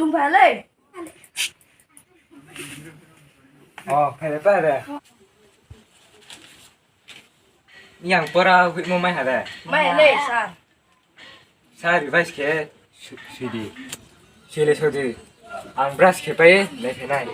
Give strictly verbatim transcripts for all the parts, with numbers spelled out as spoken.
Tungpha le. O, phai le pa de. Yang pora hoihmo mai ha de. Mai le, sir. Sir, revise khe su-, sui di. Sui le sui di. Ang brush khe pai, nai khe nai.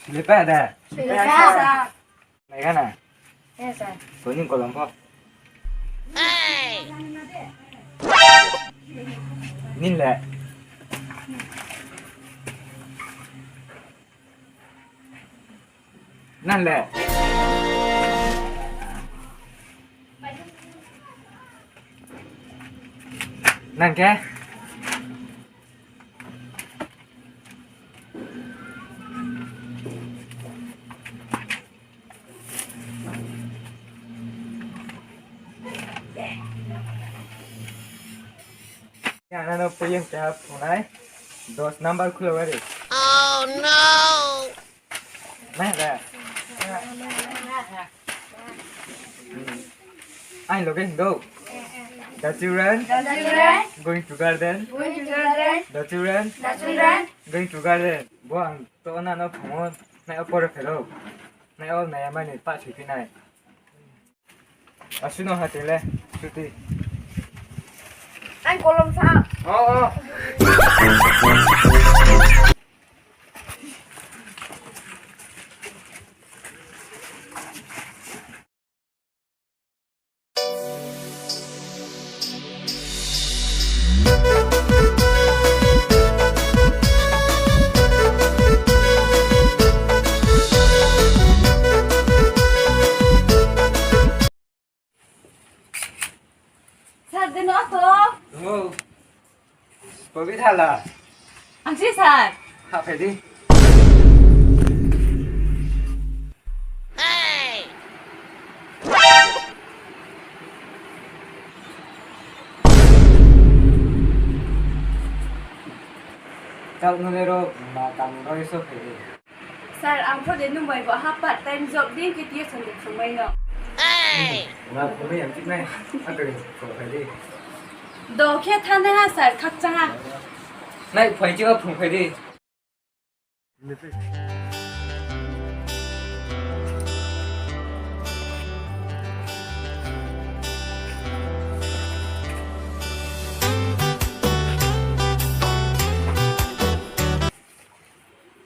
Sile pa da? Sile pa, sir. Nai gana? Yes, sir. Koni kolom pho? Nini le? Nang le? Nang khe? Ang nano puyung keha phunai, dos number khulo gari. Oh no! Nai da? Ang loge hing do. The children. The children. Going to garden. Going to garden. The children. The children. Going to garden. Bo ang to nano phungo, nai o pore phero. Nai o nai amani pa sui phi nai. Asuno ha tele, suti. Ang kolom sa. O, o. Sir, deno to. O. Pobitha la. Ang si sir. Ha, phai di. Taoh nung le ro ma kam roi so phai di. Sir, ang pho de nung bai bo ha part time job din khe tiyo sandi phungmai no. Ma phungmai yang chik nai. Ado ri phung phai di. Do khe thanai ha sir, khakchang ha. Nai phai chik ha phung phai di.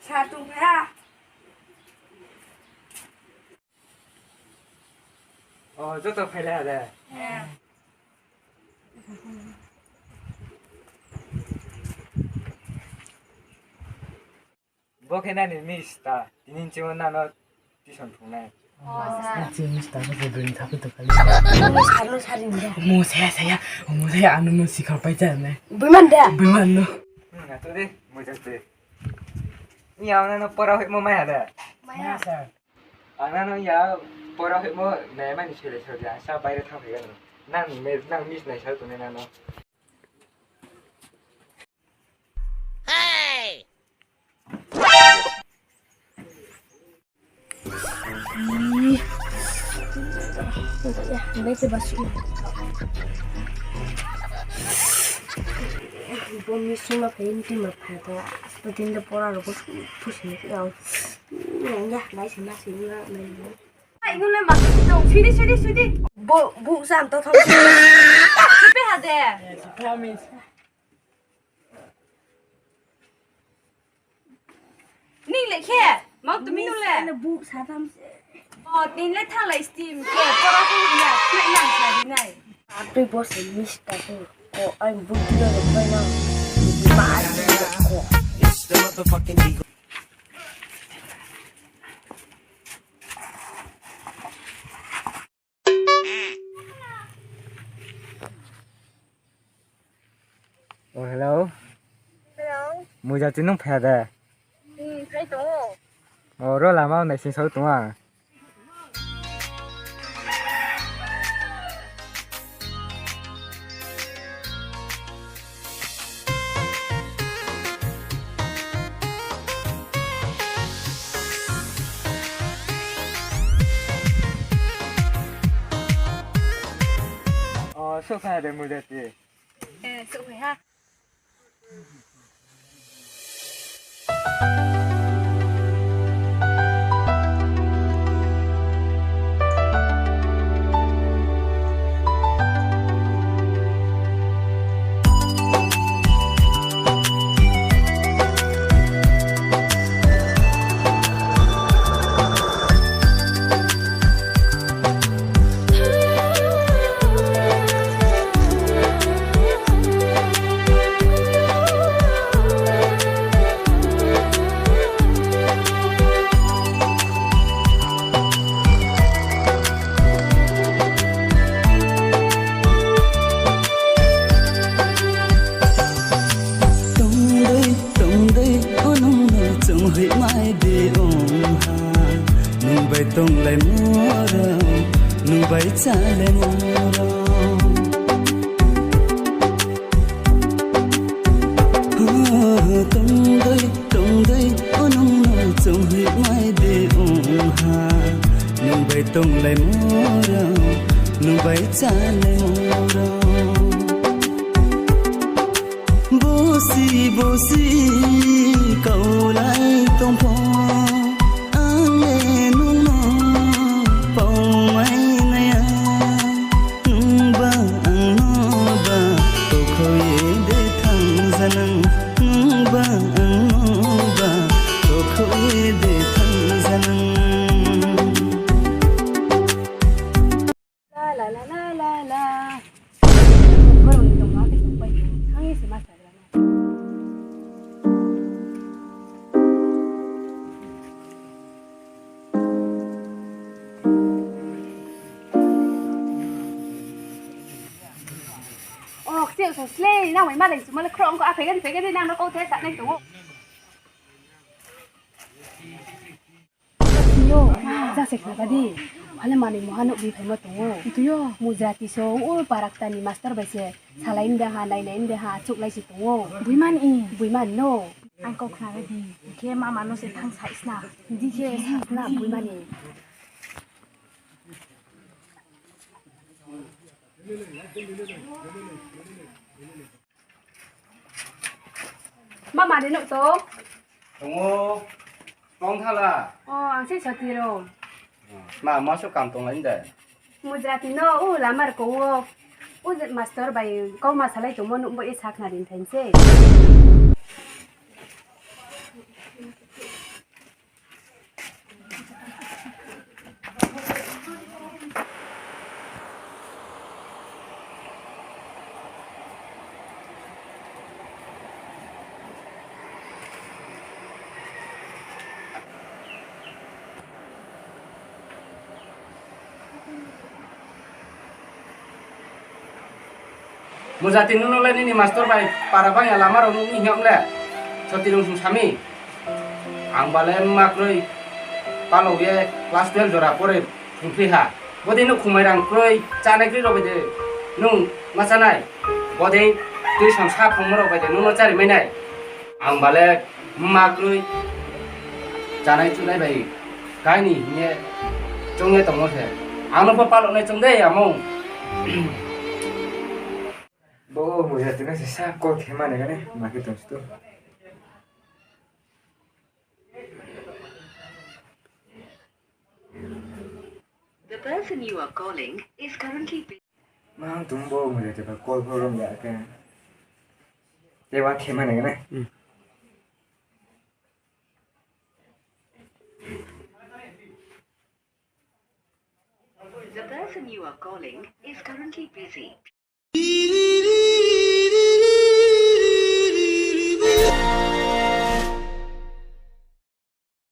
Sa tong phai ha. O, joto phai lai de. Bo khe nani miss ta, tini chini nano tuition phungnai. Chini miss ta, bo se bini thaphi tong kha. Mo saya saya, mo saya, ano no sikhar pai cha nai. Boiman de? Boiman no. Hmm, ato de, mo ja de. Ni ang nano pora hoihmo mai ha de? Mai ha. Ang nano ya pora hoihmo nai mani sele sele ang sa baire thang phai gano. Nang ni me, nang miss nai sal tongnai nano. Ih. Bai se basu. Bo miss ma phai ni ma phai ta. Aspa din de pora ro bo pusi ni ya. Ya, nai se ma se na nai. Ai, nung le ma tong, sui di, sui di, sui di. Bo, bu sam to thong. Sipe ha de. Promise. Ni le khe, mau tu minu le. Miss, bu sa tham se. O, tin le thalai steam khe, pora ko ya, khe nang sa di nai. Apri bo se miss ta ko. Ko ai bu tu le bai na. Ma It's the motherfucking Eagle. Oh, hello. Hello. Mui jati nung phai de? Hmm, phai tong ou. Oh, ro lama o naising sao tong a. Oh, souhphai de mui jati. Eh, souhphai ha. Tongdei, tongdei, o nung no chounghoih mai de ong ha. Nung bai tonglaimo rao, nung bai chalaimo rao. Tongdei, tongdei, o nung no chounghoih mai de ong ha. Nung bai tonglaimo rao, nung bai chalaimo rao. Bosi bosi kaulai tong pho, ang le nung no pau mai nai ya. Nungba ang no ba tokhoi ye de thang janang, nungba ang no ba tokhoi ye de thang janang. La, la, la, la, la, la. Borok ni tongma khe tongpai tong. Thang ye se ma sa gra na. Oh, kchil so slei, nang bai malai chuma le khrong ko, a phai gani, phai gani, nang no kau the sa nai tong ou. Yo, ja se khna ba di. Hale manoi muha nuh bi phaimo tong ou. Tuyo. Mujrati so, o parakta ni master bai se salai mde ha, nainai mde ha, achouh lai se tong ou. Buiman i. Buiman no. Ang kau khna ba di. Khe mama no se thang sai sna. Di khe sai sna buiman i. Mama de nuh tong? Tong ou, tong thala. O, ang se sati rao. Ma, ma so kam tong lai de? Mujrati no, o lamar ko o. O je master bai kau ma salai tongmo nuh bo e sakna rin thain se. Mujati, nung no le nini master bai para bang ya lama rao nuh ni hing yag le. Soti rung sung sami. Ang ba le mma kroi palok ye class twelve jora pore thungphi ha. Bodei no khumai rang kroi, chánai kroi rao bai de nung ma chánai. Bodei tuition sa phungmo rao bai de nung no chári mai nai. Ang ba le mma kroi, chánai chunai bai kaini hing ye choung ye tongmo se. Ang no pho palok nai choung de amung. Bo Mujati no se sa call khe mani gane, ma khe tong si tu. The person you are calling is currently busy. Ma ang tung bo Mujati ba call pho rom ya khe. Te wa khe mani gane. The person you are calling is currently busy.